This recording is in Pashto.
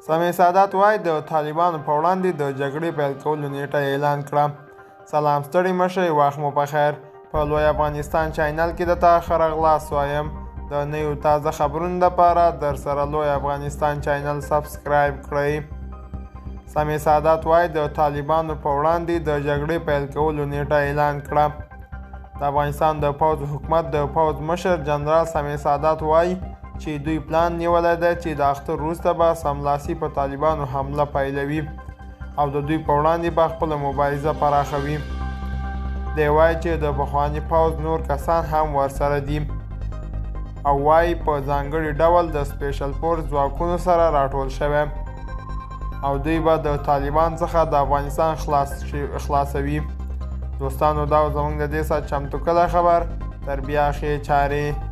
سمیع سادات وايي، د طالبانو په وړاندې د جګړې پیل کولو نیټه اعلان کړه. سلام، ستړي مه شئ، وخت مو په خیر. په لوی افغانستان چینل کې د تا ښه راغلاست وایم. د نویو تازه خبرونو لپاره در سره لوی افغانستان چینل سبسکرایب کړئ. سمیع سادات وايي، د طالبانو په وړاندې د جګړې پیل کولو نیټه اعلان کړه. د افغانستان د پوځ حکومت د پوځ مشر جنرال سمیع سادات وايي چې دوی پلان نیولی دی چې د اختر وروسته به سملاسي په طالبانو حمله پیلوي او د دوی په وړاندې به خپله مبارزه پراخوي. دی وايي چې د پخواني پوځ نور کسان هم ورسره دي او وايي په ځانګړي ډول د سپیشل فورس ځواکونو سره راټول شوی او دوی به د طالبان څخه د افغانستان خلاصوي. دوستانو، دا زموږ د دې ساعت چمتو کړی خبر. تر بیا ښې چارې.